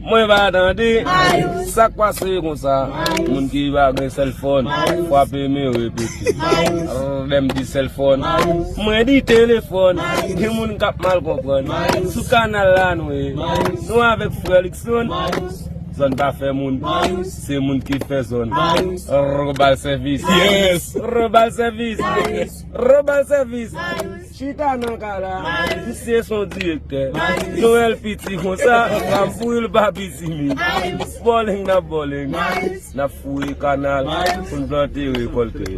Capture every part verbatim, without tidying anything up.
Mwen pa tande. Sa k pase konsa? Moun ki pa gen sèlfòn, frape men repete. Lè m di sèlfòn, mwen di telefòn. Gen moun k ap mal konprann. Sou kanal la nou ye. Nou avèk frè Luckson. Zòn pa fè moun. Se moun ki fè zòn. Robal sèvis. Yes. Robal sèvis. Robal sèvis. Chita nan kay la. Misye se yon direktè. Yon L P T konsa, pa m pou l pa pitimi. Bòleng n ap bòleng. N ap fouye kanal pou n plante rekòlte.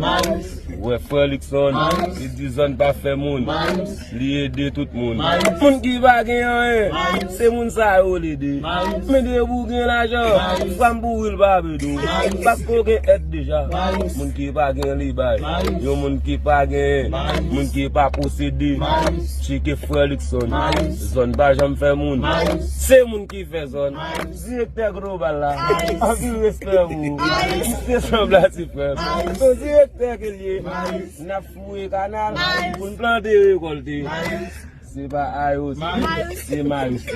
Ou wè frè Luckson, li di zòn pa fè moun. Li ede tout moun. Moun ki pa gen anyen, se moun sa yo l ede. Men depi w gen lajan, fwa m pou w ri l pa vle di w. Paske w gen èd deja. Moun ki pa gen li bay. Yon moun ki pa gen, moun ki pa posede. Tcheke frè Luckson. Zòn pa janm fè moun. Se moun ki fè zòn. Direktè global la. Anpil respè pou ou. Misye sanble a ti frè m. Se direktè ke l ye. N ap fouye kanal pou n plante rekòlte. Se pa Ayos, se Mayos.